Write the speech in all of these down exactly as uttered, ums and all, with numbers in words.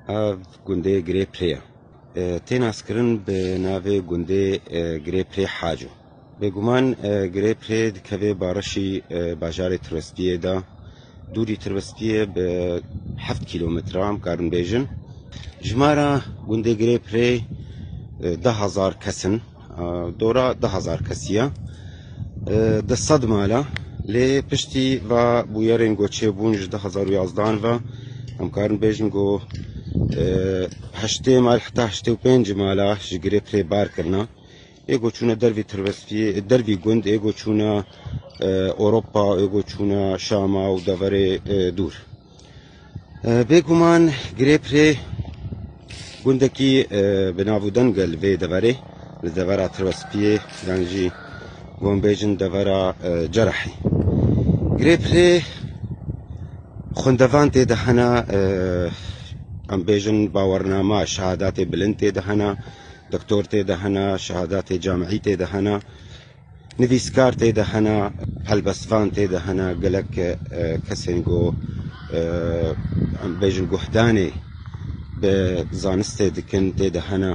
Ev gundê Girê Pirê ye. E, tê naskirin bi navê gundê, e, Girê Pirê Haco. Bêguman, e, Girê Pirê dikeve bareşî, e, bajarê Tirbespiyê de. Dûrî Tirbespiyê bi heft kîlometre, em karin bêjin. Jimara gundê Girê Pirê, e, deh hezar kes in. E, dora deh hezar kesî ye. E, di sed mala, lê piştî va bûyerên ku çêbûn ji du hezar û yazdehan ve, em karin bêjin ku, e, heştê mal heta heştê û pênc mala ji Girê Pirê bar kirine. Ê ku çûne dervî Tirbespiyê, dervî gund, ê ku çûne, e, Ewropa, ê ku çûne Şama û deverê, e, dûr. E, bêguman Girê Pirê gundekî, e, bi nav û deng e li vê deverê, li devera Tirbespiyê, yan jî gon bêjin devera, e, Cerehê. Girê Pirê xwendevan tê de hene, e, em bêjin bawernama, şehadatê bilind tê de hene, doktor tê de hene, şehadatê camîî tê de hene, nivîskar tê de hene, helbestvan tê de hene, gelek, e, kesên ku, e, em bêjin guhdanê bi zanistê dikin tê de hene.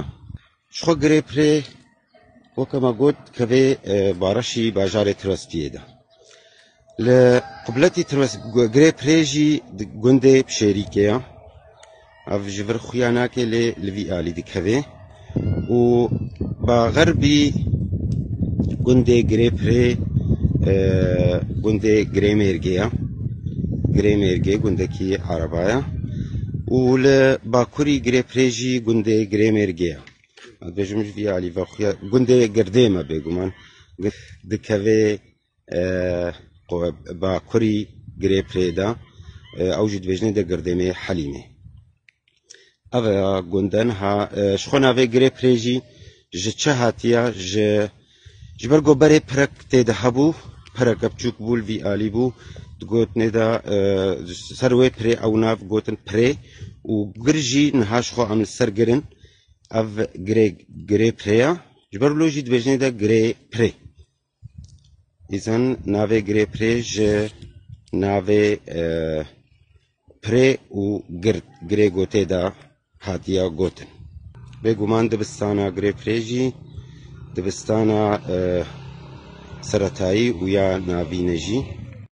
Ji xwe Girê Pirê weke me got, kevê, e, bareşî bajarê Tirbespiyê de. Li qubletî Tirbes-, Gu-, Girê Pirê jî di gundê Pişêrîkê ye. Ev ji vir xuya nake, lê li vî alî dikeve. Û ba xerbî gundê Girê Pirê, e, gundê Girêmêrgê ye. Girêmêrgê gundekî ereba ye. Û li bakurî Girê Pirê jî gundê Girêmêrgê ye. Dibêjim ji vî alî ve xuya gundê Girdê me bêguman. Dikeve, e, qo-, bakurî Girê Pirê de, e, ew jî dibêjinê de Girdêmê Helîmê. Ev e gundin ha, e, ji xwe navê Girê Pirê jî ji çi hatiye, ji, ji ber ku berê pirek tê de hebû, pireke biçûk bû, li vî alî bû, digotinê de, e, ser wê pirê ew nav gotin Pirê û gir jî niha ji xwe em li ser gir in. Ev girê, Girê Pirê ye. Ji ber wilo jî dibêjinê de Girê Pirê. Îzen navê Girê Pirê ji navê, e, pirê û gir, girê gotê de hatiye gotin. Bêguman dibistana Girê Pirê jî dibistana, e, seretayî û ya navîn e jî.